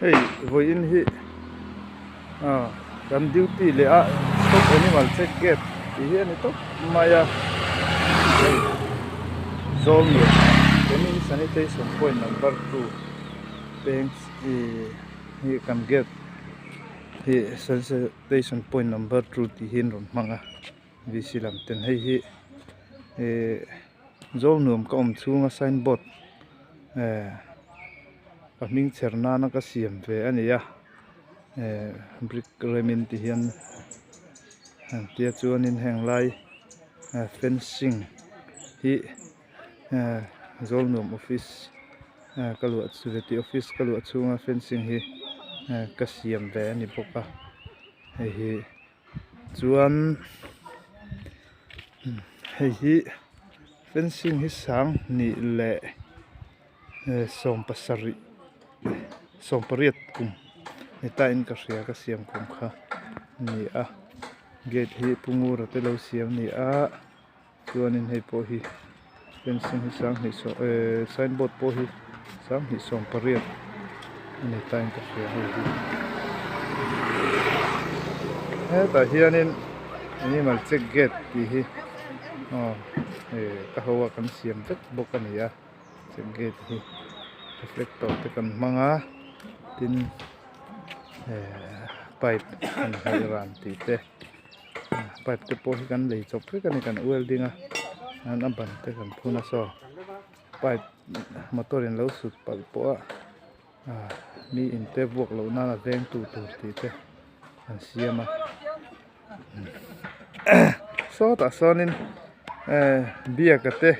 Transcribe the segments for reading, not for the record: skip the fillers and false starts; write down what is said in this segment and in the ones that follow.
Hei vawiin hi ah kan duty leh a stop animal check gate tih hi a ni tawp mai a hei Zawlnuam community sanitation point number 2 peng ih hi kan gate hi sanitation point number 2 tih hi an rawn hmang a V C lam ten hei hi ih Zawlnuam ka awm chhunga signboard eh ka hming chher nana ka siam ve a ni a eh brick remin ti hian an tia chuanin heng lai eh fencing hi eh Zawlnuam office eh ka luah chu veti office ka luah chhunga fencing hi eh ka siam ve a ni bawk a hei hi. Chuan hei hi fencing hi sanghnih leh sawmpasarih sawmpariat kum ni ta in ka hria ka siam kum kha a ni a gate hi pu ngura te lo siam a ni a chuanin hei pawh hi fencing hi sanghnih sawm ehh signboard pawh hi sanghnih sawmpariat a ni ta in ka hria hei hi hetah hianin animal check gate tih hi aw eh ka ho a kan siam vek bawk a ni a check gate hi reflector te kan hmang a tin eh pipe an hnaih ran tih te. Pipe te pawh hi kan lei chawp vek a ni kan welding a an a ban te kan phun a saw pipe motor in lo sut palh pawh a ah mi in te vuak loh nan a veng tu tur tih te an siam a sawtah sawnin eh biaka te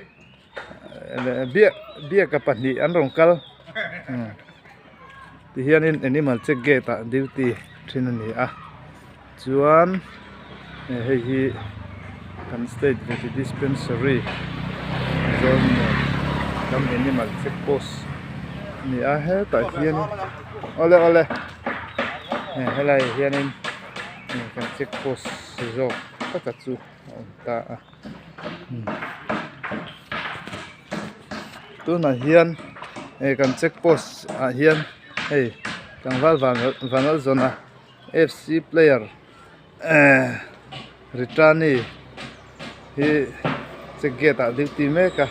biaka pahnih an rawn kal tihianin animal check gate ah duty thin a ni a chuan hei hi kan state vety dispensary zawlnuam kan animal check post a ni a hetah hian awle awle helai ah hianin kan check post zawk taka chu a awm ta a. Tunah hian hei kan check post ah hian hei tlangval Vanlalzawna F C player ehh Ritani hi check gate ah duty mek a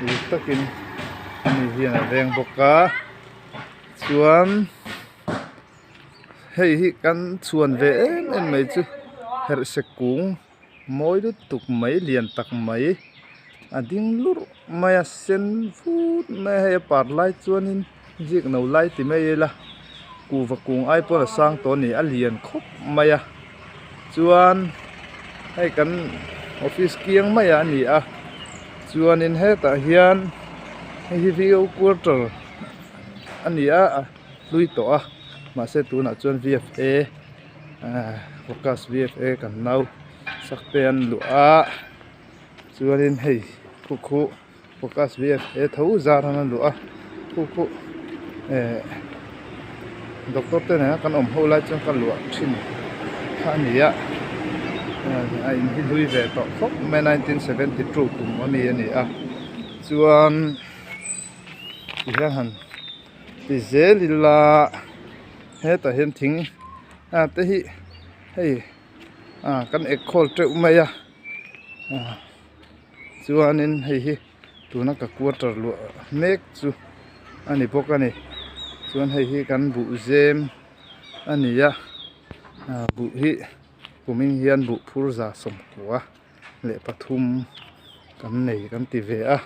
uluk takin ani hian a veng bawk a chuan hei hi kan chhuan ve em em mai chu herhse kung. Mawi lutuk mai lian tak mai a ding lurh mai a sen vut mai a hei a par lai chuanin zik no lai ti mai ila kuhva kung ai pawn a sang tawh a ni a lian khawp mai a chuan hei kan office kiang maiah a ni a chuanin hetah hian hei hi v o quarter a ni a a hlui tawh a mahse tunah chuan v f a. Ahh focus V F A kan nau sak te an luah a chuanin hei khu khu focus V F A tho zar an luah a khu khu eh doctor te nena kan awm ho lai chuan ka luah thin kha a ni a a in hi hlui ve tawh khawp mai a 1972 kum ami a ni a chuan tihian han ti zel ila. Hetah hian thing ah te hi hei ah kan ek khawl teuh mai a ah chuanin hei hi tuna ka quarter luah mek chu a ni bawk a ni chuan hei hi kan buh zem a ni a ah buh hi kumin hian buh phur za sawmkua leh pathum kan nei kan ti ve a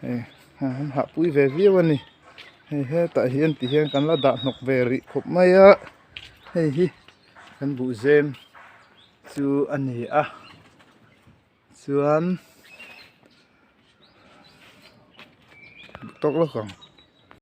hei an hahpui ve viau a ni. Hei hetah hian ti hian kan la dah hnawk ve rih khawp mai a hei hi kan buhzem chu a ni a chuan tawk lawk ang.